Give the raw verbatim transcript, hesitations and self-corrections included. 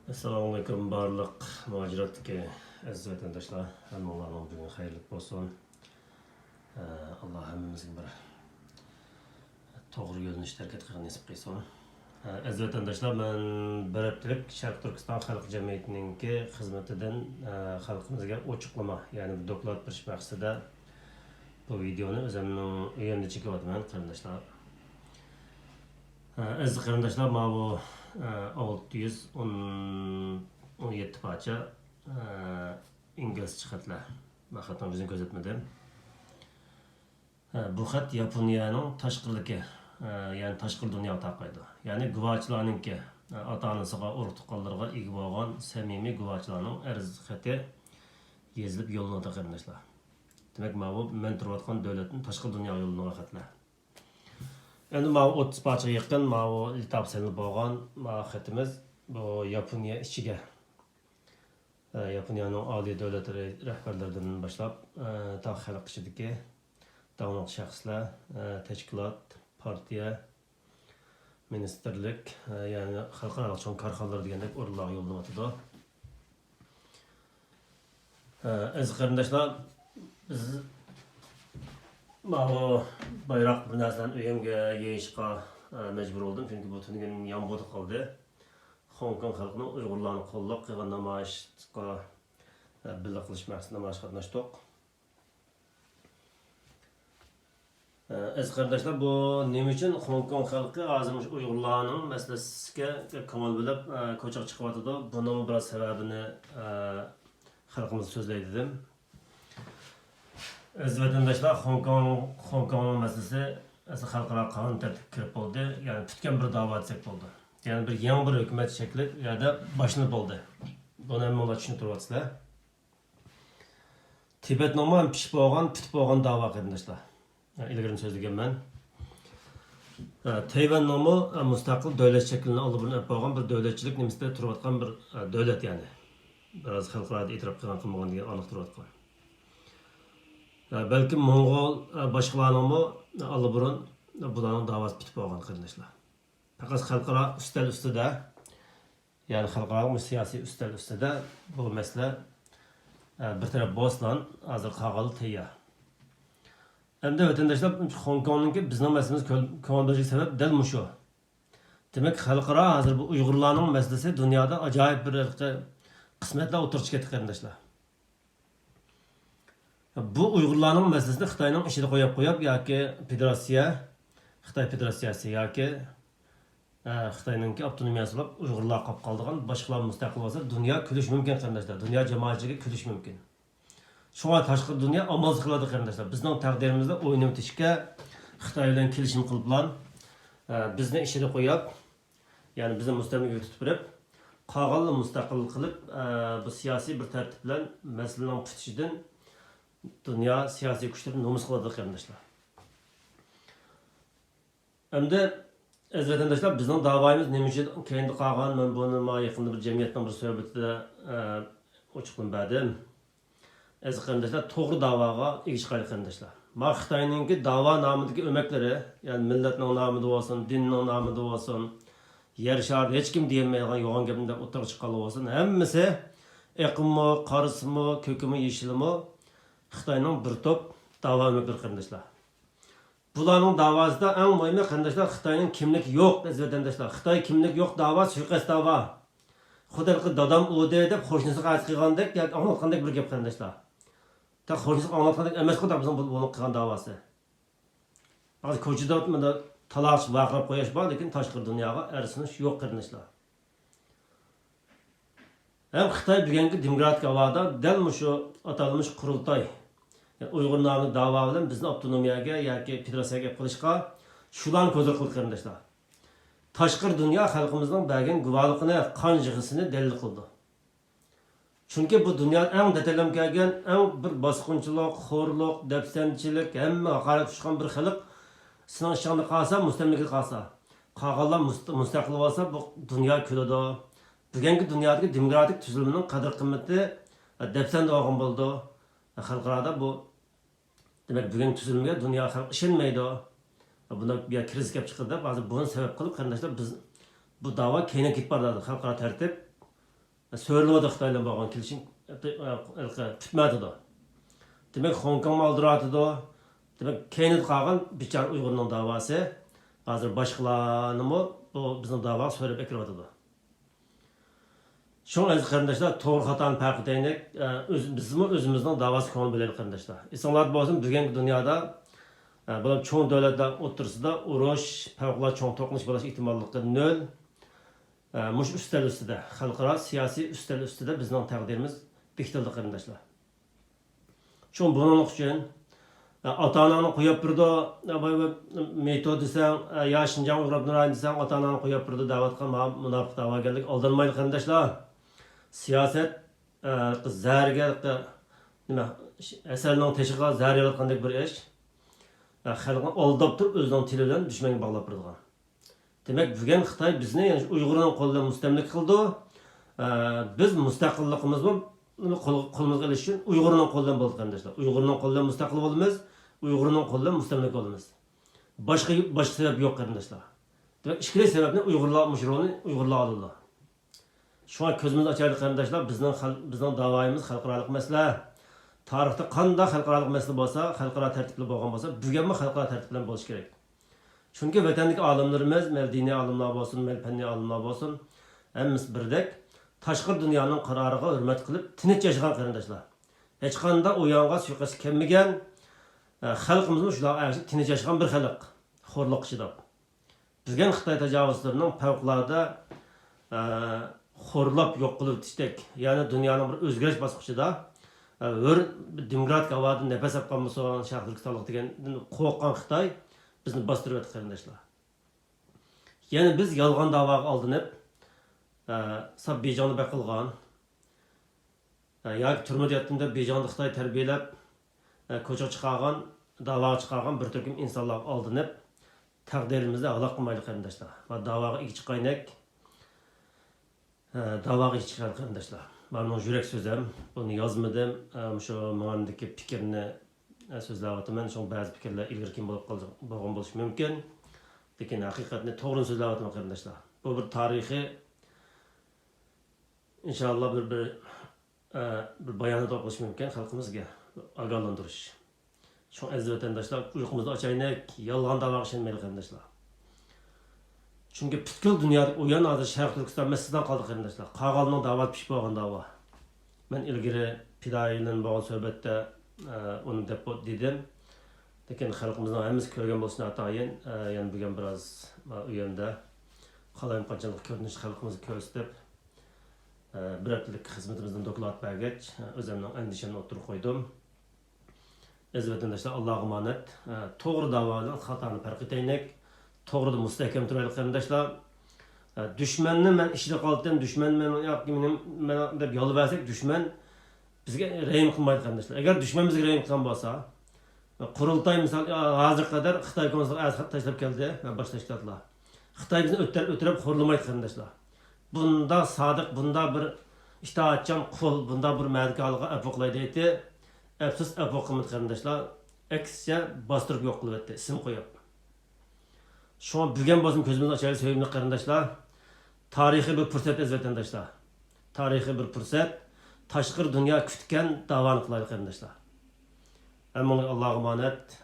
ئەسسالامۇئەلەيكۇم، بارلىق مۇھاجىرەتتىكى ئەزىز ۋەتەنداشلار، ھەممىڭلارنىڭ بۈگۈن خەيرلىك بولسۇن. ئە، ئاللا ھەممىمىزگە بىر توغرا يۆنىلىشتە ھەرىكەت قىلىشنى نېسىپ قىلسۇن. ئە، ئەزىز ۋەتەنداشلار، مەن بىر ھەپتىلىك شەرقىي تۈركىستان خەلق جەمئىيىتىنىڭكى خىزمىتىدىن، ئە، خەلقىمىزگە ئوچۇقلىما، يەنى بىر دوكلات بېرىش مەقسىتىدە بۇ ۋىدېئونى ئۆزۈمنىڭ ئۆيۈمدە چېكىۋاتىمەن، قېرىنداشلار. ئە، ئەزىز قېرىنداشلار، ماۋۇ، ئە، ئالتە يۈز ئون، ئون يەتتە پارچە، ئە، ئىنگلىزچە خەتلەر. مەن خەتنىڭ يۈزىنى كۆرسەتمىدىم. ئە، بۇ خەت ياپونىيەنىڭ تاشقىرىدىكى، ئە، يەنى تاشقىرى دۇنياغا تارقايدۇ. يەنى گۇۋاچىلارنىڭكى، ئە، ئاتا-ئانىسىغا، ئۇرۇق-تۇغقانلىرىغا ئىگە بولغان سەمىمىي گۇۋاچىلارنىڭ ئەرز خېتى يېزىلىپ يوللىنىۋاتىدۇ، قېرىنداشلار. دېمەك، ماۋۇ مەن تۇرۇۋاتقان دۆلەتتىن تاشقىرى دۇنياغا يوللىنىدىغان خەتلەر. ئەمدى ماۋۇ ئوتتۇز پارچىغا يېقىن ماۋۇ لىتاپا سېلىنىپ بولغان ماۋۇ خېتىمىز بۇ ياپونىيە ئىچىگە، ئە، ياپونىيەنىڭ ئالىي دۆلەت رەي-، رەھبەرلىرىدىن باشلاپ، ئە، تا خەلق ئىچىدىكى داڭلىق شەخسلەر، ئە، تەشكىلات، پارتىيە، مىنىستىرلىك، ئە، يەنى خەلقئارالىق چوڭ كارخانىلار دېگەندەك ئورۇنلارغا يوللىنىۋاتىدۇ. ئەزىز قېرىنداشلار، بىز ماۋۇ بايراق بىر نەرسىلەرنى ئۆيۈمگە يېيىشقا، ئە، مەجبۇر بولدۇم، چۈنكى بۇ تۈنۈگۈن يامغۇردا قالدى. خوڭكوڭ خەلقىنىڭ ئۇيغۇرلارنى قوللاپ قىلغان نامايىشقا، ئە، بىللە قىلىش مەقسىتىدە نامايىشقا قاتناشتۇق. ئەزىز قېرىنداشلار، بۇ نېمە ئۈچۈن خوڭكوڭ خەلقى ھازىر مۇشۇ ئۇيغۇرلارنىڭ مەسىلىسىگە كۆڭۈل بۆلۈپ، ئە، كوچىغا چىقىۋاتىدۇ؟ بۇنىڭ بىراز سەۋەبىنى، ئە، خەلقىمىز سۆزلەي دېدىم. ئەزىز ۋەتەنداشلار، خوڭكوڭ، خوڭكوڭنىڭ مەسىلىسى ئەسلى خەلقئارا قانۇن تەرتىپكە كىرىپ بولدى. يەنى پۈتكەن بىر داۋا دېسەك بولىدۇ. يەنى بىر يېڭى بىر ھۆكۈمەت شەكلى يەردە باشلىنىپ بولدى. بۇنى ھەممىڭلار چۈشىنىپ تۇرۇۋاتىسىلەر. تىبەتنىڭمۇ ھەم پىشىپ بولغان، پۈتۈپ بولغان داۋا، قېرىنداشلار. ئىلگىرىمۇ سۆزلىگەنمەن. تەيۋەننىڭمۇ مۇستەقىل دۆلەت شەكلىنى ئاللىبۇرۇن ئېلىپ بولغان بىر دۆلەتچىلىك نېمىسىدە تۇرۇۋاتقان بىر دۆلەت، يەنى. بىراز خەلقئارادا ئېتىراپ قىلغان، قىلمىغان دېگەن ئارىلىق تۇرۇۋاتقان. بەلكىم موڭغۇل، باشقىلارنىڭمۇ ئاللىبۇرۇن بۇلارنىڭ داۋاسى پۈتۈپ بولغان، قېرىنداشلار. پەقەت خەلقئارا ئۈستەل ئۈستىدە، يەنى خەلقئارا سىياسىي ئۈستەل ئۈستىدە بۇ مەسىلە، ئە، بىر تەرەپ بولسىلا، ھازىر قالغانلىقى تەييار. ئەمدى ۋەتەنداشلار، خوڭكوڭنىڭكى بىزنىڭ مەسىلىمىزگە كۆ-، كۆڭۈل بۆلۈشكە سەۋەب دەل مۇشۇ. دېمەك، خەلقئارا ھازىر بۇ ئۇيغۇرلارنىڭ مەسىلىسى دۇنيادا ئاجايىپ بىر ھېلىقى قىسمەتلەر ئوتتۇرىغا چىقىپ كەتتى، قېرىنداشلار. بۇ ئۇيغۇرلارنىڭ مەسىلىسىنى خىتاينىڭ ئىچىدە قويۇپ قويۇپ ياكى فېدېراتسىيە، خىتاي فېدېراتسىيەسى ياكى، ئە، خىتاينىڭكى ئاپتونومىيەسى بولۇپ ئۇيغۇرلار قاپ قالىدىغان، باشقىلار مۇستەقىل بولسا دۇنيا كۈلۈشى مۇمكىن، قېرىنداشلار. دۇنيا جامائەتچىلىكى كۈلۈشى مۇمكىن. شۇڭا تاشقى دۇنيا ئامالسىز قالىدۇ، قېرىنداشلار. بىزنىڭ تەقدىرىمىزنى ئوينىۋېتىشكە خىتاي بىلەن كېلىشىم قىلىپلا، ئە، بىزنى ئىچىدە قويۇپ، يەنى بىزنى مۇستەملىكىگە تۇتۇپ بېرىپ، قالغانلىرىنى مۇستەقىل قىلىپ، ئە، بۇ سىياسىي بىر تەرتىپ بىلەن مەسىلىنىڭ پۈتۈشىدىن دۇنيا سىياسىي كۈچلىرى نومۇس قىلىدۇ، قېرىنداشلار. ئەمدى، ئەزىز ۋەتەنداشلار، بىزنىڭ داۋايىمىز نېمە ئۈچۈن كەينىدە قالغان؟ مەن بۇنى مانا يېقىندا بىر جەمئىيەتنىڭ بىر سۆھبىتىدە، ئە، ئوچۇقلىما بەردىم. ئەزىز قېرىنداشلار، توغرا داۋاغا ئىگە چىقايلى، قېرىنداشلار. ما خىتاينىڭكى داۋا نامىدىكى ئۆمەكلىرى، يەنى مىللەتنىڭ نامىدا بولسۇن، دىننىڭ نامىدا بولسۇن، يەر شارىدا ھېچكىم دېيەلمەيدىغان يوغان گەپنى دەپ ئوتتۇرىغا چىققانلار بولسۇن، ھەممىسى ئېقىممۇ، قارىسىمۇ، كۆكىمۇ، يېشىلىمۇ خىتاينىڭ بىر توپ داۋا ئۆمەكلىرى، قېرىنداشلار. بۇلارنىڭ داۋاسىدا ئەڭ مۇھىمى، قېرىنداشلار، خىتاينىڭ كىملىكى يوق، ئەزىز ۋەتەنداشلار. خىتاي كىملىكى يوق داۋا، سۇيىقەست داۋا. خۇددى ھېلىقى دادام ئۇدى دەپ قوشنىسىغا ئەرز قىلغاندەك ياكى ئاڭلاتقاندەك بىر گەپ، قېرىنداشلار. تا قوشنىسىغا ئاڭلاتقاندەك ئەمەسقۇ، تا بىزنىڭ بۇ-، بۇنىڭ قىلغان داۋاسى. ھازىر كوچىدا مانا تالاقچى ۋارقىراپ قويۇش بار، لېكىن تاشقى دۇنياغا ئەرز سۇنۇش يوق، قېرىنداشلار. ھەم خىتاي بۈگۈنكى دېموكراتىك ھاۋادا دەل مۇشۇ ئاتالمىش قۇرۇلتاي، يەنى ئۇيغۇر نامىلىق داۋا بىلەن بىزنى ئاپتونومىيەگە ياكى فېدېراتسىيەگە ئېلىپ قېلىشقا شۇلارنى كوزىر قىلدى، قېرىنداشلار. تاشقىرى دۇنيا خەلقىمىزنىڭ بەرگەن گۇۋاھلىقىنى، قان يىغىسىنى دەلىل قىلىدۇ. چۈنكى بۇ دۇنيا ئەڭ دەتەللەم كەلگەن، ئەڭ بىر باسقۇنچىلىق، خورلۇق، دەپسەندىچىلىك، ھەممە ھاقارەت ئۇچرىغان بىر خەلق سېنىڭ ئىچىڭدە قالسا، مۇستەملىكىدە قالسا، قالغانلار مۇست-، مۇستەقىل بولسا، بۇ دۇنيا كۈلىدۇ. بۈگۈنكى دۇنيادىكى دېموكراتىك تۈزۈلمىنىڭ قەدىر-قىممىتى دەپسەندە بولغان بولىدۇ. خەلقئارادا بۇ، دېمەك، بۈگۈنكى تۈزۈلمىگە دۇنيا خەلقى ئىشەنمەيدۇ. بۇنداق بىر كىرىزىس كېلىپ چىقتى دەپ، ھازىر بۇنى سەۋەب قىلىپ، قېرىنداشلار، بىز بۇ داۋا كەينىگە كېتىپ بارىدۇ. خەلقئارا تەرتىپ سۆرىلىۋاتىدۇ خىتاي بىلەن بولغان كېلىشىم، پۈتمەيۋاتىدۇ. دېمەك، خوڭكوڭمۇ ئالدىراۋاتىدۇ. دېمەك، كەينىدە قالغان بىچارە ئۇيغۇرنىڭ داۋاسى ھازىر باشقىلارنىمۇ بۇ بىزنىڭ داۋاغا سۆرەپ ئەكىرىۋاتىدۇ. شۇڭا ئەزىز قېرىنداشلار، توغرا خاتانى پەرق ئېتەيلى، ئە، ئۆز-، بىزمۇ ئۆزىمىزنىڭ داۋاسىغا كۆڭۈل بۆلەيلى قېرىنداشلار. ئېسىڭلاردا بولسۇن، بۈگۈنكى دۇنيادا، ئە، بۇلار چوڭ دۆلەتلەر ئوتتۇرىسىدا ئۇرۇش، پەۋقۇلئاددە چوڭ توقۇنۇش بولۇش ئېھتىماللىقى نۆل. ئە، مۇشۇ ئۈستەل ئۈستىدە، خەلقئارا سىياسىي ئۈستەل ئۈستىدە بىزنىڭ تەقدىرىمىز بېكىتىلدى قېرىنداشلار. شۇڭا بۇنىڭ ئۈچۈن، ئە، ئاتا-ئاناڭنى قويۇپ بېرىدۇ، ئە، ۋاي، ۋاي، مېيتو دېسەڭ، ئە، يا شىنجاڭ ئۇيغۇر ئاپتونوم رايونى دېسەڭ، ئاتا-ئاناڭنى قويۇپ بېرىدۇ دەۋاتقان مانا مۇناپىق داۋاگەرلىك ئالدانمايلى قېرىنداشلار. سىياسەت، ئە، زەھەرگە، نېمە، ھەسەلنىڭ تېشىغا زەھەر ياۋاتقاندەك بىر ئىش. ئە، خەلقنى ئالداپ تۇرۇپ ئۆزىنىڭ تىلى بىلەن دۈشمەنگە باغلاپ بېرىدىغان. دېمەك، بۈگۈن خىتاي بىزنى، يەنى شۇ ئۇيغۇرنىڭ قولى بىلەن مۇستەملىكە قىلىدۇ. ئە، بىز مۇستەقىللىقىمىزنى قول-، قولىمىزغا ئېلىش ئۈچۈن ئۇيغۇرنىڭ قولى بىلەن بولىدۇ قېرىنداشلار. ئۇيغۇرنىڭ قولى بىلەن مۇستەقىل بولىمىز، ئۇيغۇرنىڭ قولى بىلەن مۇستەملىكە بولىمىز. باشقا، باشقا سەۋەب يوق قېرىنداشلار. دېمەك، ئىككىلى سەۋەبنى ئۇيغۇرلار، مۇشۇ رولنى ئۇيغۇرلار ئالىدۇ. شۇڭا كۆزىمىزنى ئاچايلى قېرىنداشلار، بىزنىڭ خەل-، بىزنىڭ داۋايىمىز خەلقئارالىق مەسىلە. تارىختا قانداق خەلقئارالىق مەسىلە بولسا، خەلقئارا تەرتىپ بىلەن بولغان بولسا، بۈگۈنمۇ خەلقئارا تەرتىپ بىلەن بولۇشى كېرەك. چۈنكى ۋەتەندىكى ئالىملىرىمىز، مەيلى دىنىي ئالىملار بولسۇن، مەيلى پەننىي ئالىملار بولسۇن، ھەممىسى بىردەك. تاشقى دۇنيانىڭ قارارىغا ھۆرمەت قىلىپ، تىنچ ياشىغان قېرىنداشلار. ھېچقانداق ئۇ يانغا سۇيىقەستكە كەلمىگەن، ئە، خەلقىمىزمۇ شۇلارغا ئەگىشىپ تىنچ ياشىغان بىر خەلق. خورلۇققا چىداپ. بۈگۈن خىتاي تاجاۋۇزچىلىرىنىڭ پەۋقۇلئاددە، ئە، خورلاپ يوق قىلىۋېتىشتەك، يەنى دۇنيانىڭ بىر ئۆزگىرىش باسقۇچىدا، ئە، ھۆر، دېموكراتىك ھاۋادا نەپەس ئاپ قالمىسۇن شەرقىي تۈركىستانلىق دېگەندىن قورققان خىتاي بىزنى باستۇرۇۋەتتى قېرىنداشلار. يەنى بىز يالغان داۋاغا ئالدىنىپ، ئە، ساپ بېيجىڭدا بېقىلغان، ئە، ياكى تۈرمىدە ياتتىم دەپ بېيجىڭدا خىتاي تەربىيەلەپ، ئە، كوچىغا چىقارغان، داۋاغا چىقارغان بىر تۈركۈم ئىنسانلارغا ئالدىنىپ، تەقدىرىمىزنى ھالاك قىلمايلى قېرىنداشلار. ۋە داۋاغا ئىگە چىقايلى. ئە، داۋاغا ئىگە چىقايلى قېرىنداشلار. مانا مېنىڭ يۈرەك سۆزۈم. بۇنى يازمىدىم. ئە، مۇشۇ ماڭا ئاندىكى پىكىرنى، ئە، سۆزلەۋاتىمەن. شۇڭا بەزى پىكىرلەر ئىلگىرى كېيىن بولۇپ قالغان بولۇشى مۇمكىن. لېكىن ھەقىقەتنى، توغرىنى سۆزلەۋاتىمەن قېرىنداشلار. بۇ بىر تارىخىي، ئىنشاللا بىر، بىر، ئە، بىر بايانات بولۇشى مۇمكىن خەلقىمىزگە ئاگاھلاندۇرۇش. شۇڭا ئەزىز ۋەتەنداشلار، ئۇيقۇمىزنى ئاچايلى، يالغان داۋاغا ئىشەنمەيلى قېرىنداشلار. چۈنكى پۈتكۈل دۇنيادىكى ئويۇن ھازىر شەرقىي تۈركىستان مەسىلىسىدىن قالدى قېرىنداشلار. قالغاننىڭ داۋاسى پىشىپ بولغان داۋا. مەن ئىلگىرى پىدائىي بىلەن بولغان سۆھبەتتە، ئە، ئۇنى دەپ بو-، دېدىم. لېكىن خەلقىمىزنىڭ ھەممىسى كۆرگەن بولسا ناتايىن، ئە، يەنە بۈگۈن بىراز، ئە، ئۆيۈمدە قالايمىقانچىلىق كۆرۈنۈشى خەلقىمىزگە كۆرسىتىپ، ئە، بىر ھەپتىلىك خىزمىتىمىزدىن دوكلات بەرگەچ، ئە، ئۆزۈمنىڭ ئەندىشەمنى ئوتتۇرىغا قويدۇم. ئەزىز ۋەتەنداشلار، ئاللاغا ئامانەت. ئە، توغرا داۋا بىلەن خاتانى پەرق ئېتەيلىك. توغرىدا مۇستەھكەم تۇرايلى قېرىنداشلار. ئە، دۈشمەننى مەن ئىچىدە قالدىم، دۈشمەن مەن ياكى مېنىڭ، مەن دەپ يالۋۇرساق، دۈشمەن بىزگە رەھىم قىلمايدۇ قېرىنداشلار. ئەگەر دۈشمەن بىزگە رەھىم قىلغان بولسا، قۇرۇلتاي مىسال، ھازىرغا قەدەر خىتاي كونسۇلىغا ئەرز خەت تاشلاپ كەلدى ۋە باشقا تەشكىلاتلار. خىتاي بىزنى ئۆتتۈرۈپ، ئۆتتۈرۈپ خورلىمايدۇ قېرىنداشلار. بۇنداق سادىق، بۇنداق بىر ئىتائەتچان قۇل، بۇنداق بىر مەردىكارلىققا ئەپۇ قىلاي دەيتتى. ئەپسۇس، ئەپۇ قىلمىدى قېرىنداشلار. ئەكسىچە باستۇرۇپ يوق قىلىۋەتتى، ئىسىم قويۇپ. شۇڭا بۈگۈن بولسۇن كۆزىمىزنى ئاچايلى سۆيۈملۈك قېرىنداشلار. تارىخىي بىر پۇرسەت ئەزىز ۋەتەنداشلار. تارىخىي بىر پۇرسەت. تاشقىرى دۇنيا كۈتكەن داۋانى قىلايلى قېرىنداشلار. ھەممىڭلارغا ئاللاغا ئامانەت.